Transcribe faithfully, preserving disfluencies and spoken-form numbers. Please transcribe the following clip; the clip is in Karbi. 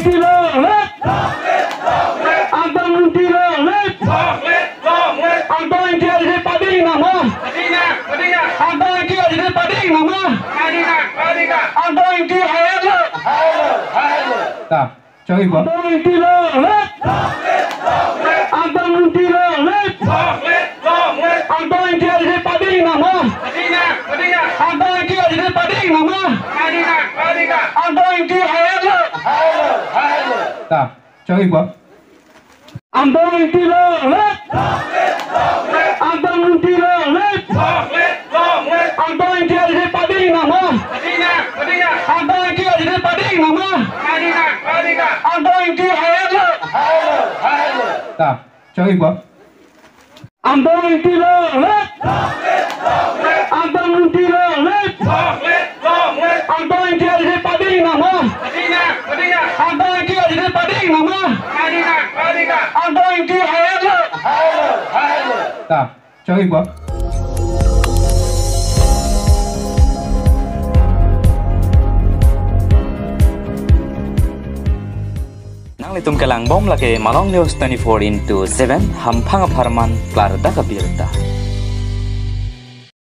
Long live! Anton Longki long live! Anton Longki ajoine pading nang ma? Anton Longki ajoine pading nang ma? Anton Longki hai lo! Ta, choi bo. Anton Longki long live! Anton Longki long live! Anton Longki ajoine pading nang ma? Anton Longki ajoine pading nang ma? Anton Longki hai lo! Ta, choi bo. Anton Longki long live! Anton Longki long live! Anton Longki ajoine pading nang ma? Anton Longki ajoine pading nang ma? Anton Longki hai lo! Ta, choi bo. Anton Longki long live! Anton Longki long live! Anton Longki ajoine pading nang ma? Anton Longki ajoine pading nang ma? Anton Longki hai lo! Ta, choi bo. Nanglitum kelang bom lake Malong News twenty-four into seven, hamphang apharman klardak abirta.